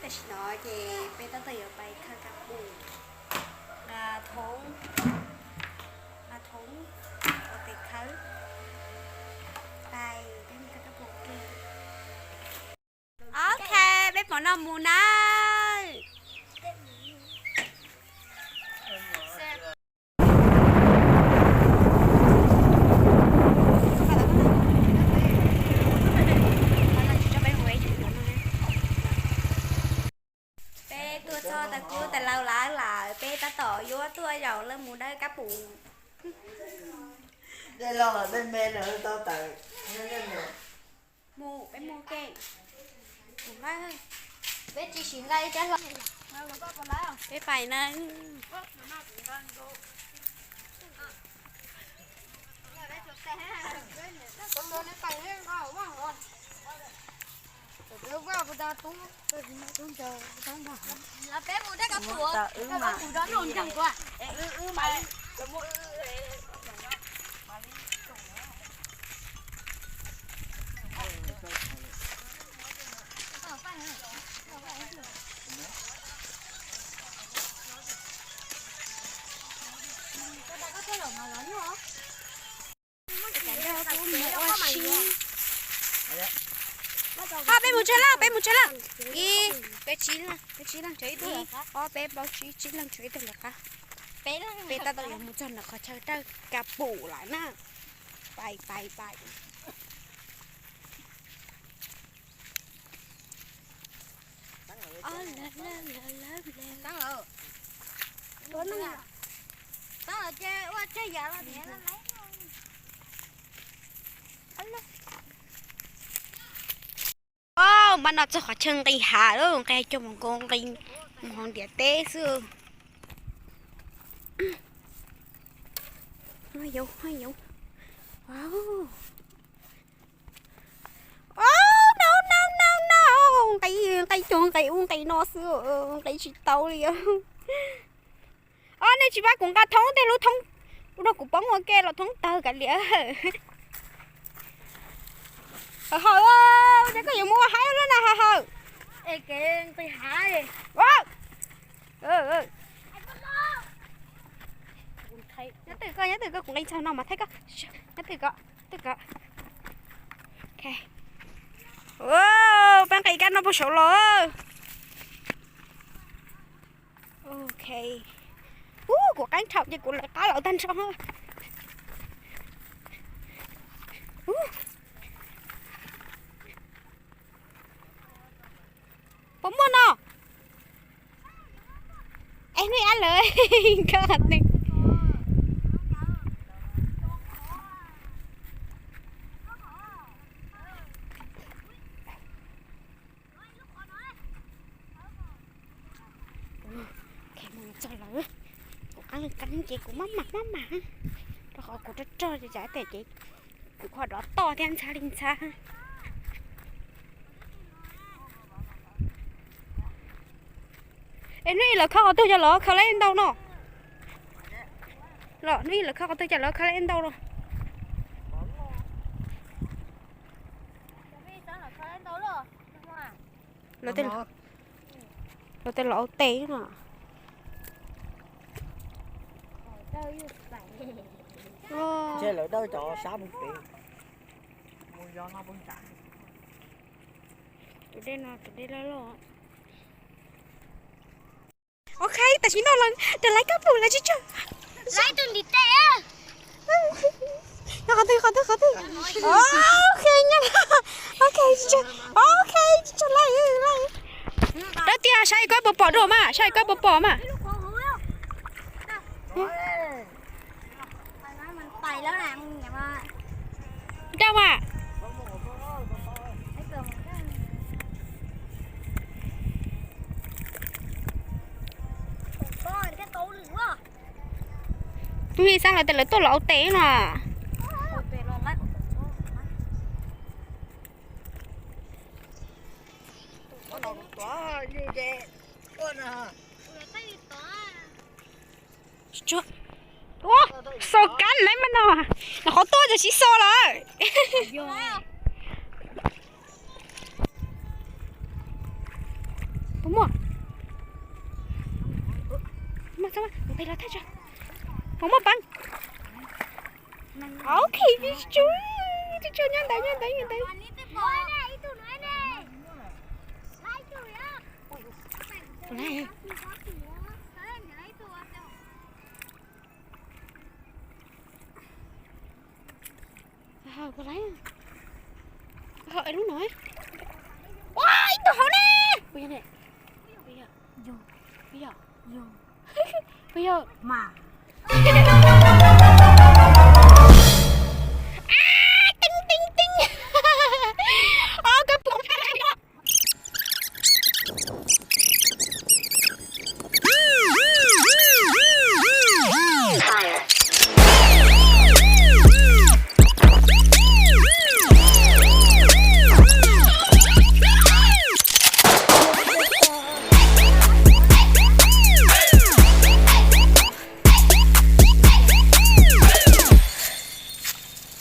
Tam sim no ces peb tab tom yuav pais khaws kab pum, nqa thoob, nqa thoob ua tes khawb, pais peb mus khaws kab pum ua ke. Ok, peb pom no mus nawb. Peb tuaj txog tag kub tas laus lawm, peb tab tom yuav tuaj zaum lawv mus dawb kab pum. Dej loj los dej me lawm tau tawm. Mus, peb mus ke. Peb tsis sim nqa ib cab hlo. Peb pais na. Peb mus dawb kab pum, dawb kab pum rau noj ntseeg kuv. Peb mus tsawg leej, peb mus tsawg leej? Ib, peb tsib leej, peb tsib leej tshuav ib tug, ob peb plaub tsib, tsib leej tshuav ib tug nram qab. Peb tab tom yuav mus txog nram qhov chaw dawb kab pum lawm na. Pais, pais, pais. Npaj no txog qhov chaw nqis hav lawm, nqis coj mus nkaus nqis mus hauv ntiaj teb xwb. Nqis, nqis cog nqis ub nqis no xwb, nqis tsis tau li. Os, nej tsis pab kuv nqa thoob tej lub thoob, ua rau kuv poob ua ke los thoob tawg kav liam. Hav Hawm, ces koj yuav mus ua hav lub na Hav Hawm? Nyob twg koj, nyob twg koj, kuv nqis txog no mas thaij koj. Nyob twg koj, twg koj. Peb nqis kab no puag saud los. Ok. Ub, kuv qeeb rhaum ces kuv lawv qab los tag nrho. Puas muaj no? Es hnub ib lawm. Txog lawm, kuv qeeb qeeb ces kuv maj mam maj mam, rau qhov kuv rog rog ces tsam tes ces kuv kho dov toj thiab ntxhab li ntxhab. Es hnub ib lawv khawb qhov twg cov lawv khawb lab ntau no? Los hnub ib lawv khawb qhov twg cov lawv khawb lab ntau no? Lawv tej, lawv tej los ua tes no. Ntshe lawv dawb cov sab mus pem. Tus dej no tus dej loj loj. Ok, tam sim no lawv raws lawv kab pum lawv tsis tso. Lawv tus ntiv tes. Qhov twg, qhov twg, qhov twg? Ok, nyob. Ok, tsis tso. Ok, tsis tso lawm, lawm. Rab tiag, saib koj puas pom dua mas, saib koj puas pom mas. Rau mas. Tus li xav lawv tias lawv tuaj los ua tes no. Ua, xo kab neb mas no, nws qhov tuaj ces sib xo lawm. Muaj, muaj, muaj pes los thaj tso. Muaj, muaj peev. Ok, tsis tsuag, tsis tsuag, nyob ntawd, nyob ntawd, nyob ntawd. Puas laib? Ho lub no. Ua, ib tug hauv ne. Puas yog ne? Puas yog? Puas yog? Puas yog? Mas. Teeb teeb teeb. Ob kab pua.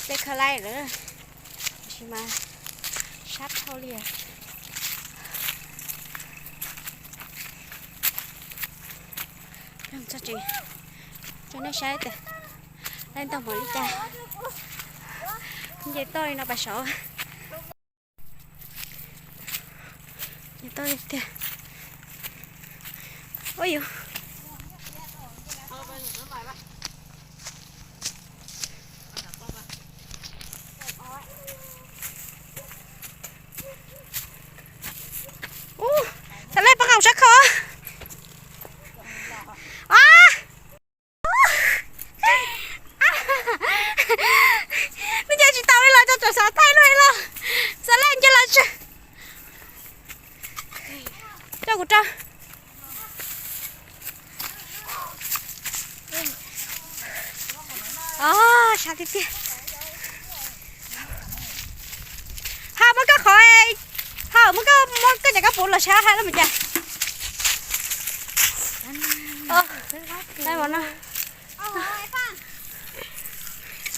Peb khav laij lawm, tab sis mas sab dhau li. Tso tsev, tso nej saib tias laij ntau npaum li cas. Nce toj li no pas saud. Nce toj li tiag. Ua yus. Ub, txhad lej pab qaum sab khau. A, nej nce tsis tau li los, tso tsam xav thaij luaj li los. Txhad lej nce los tsi. Coj kuv rau. Os, sab tiag tiag. Ha, muab koj qhov, ha, muab koj, muab koj cov kab puv los sab ha los mus cas. Os, thaij mas no.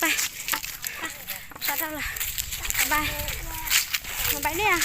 Pais, sab rau lawm. Pais, pais nej.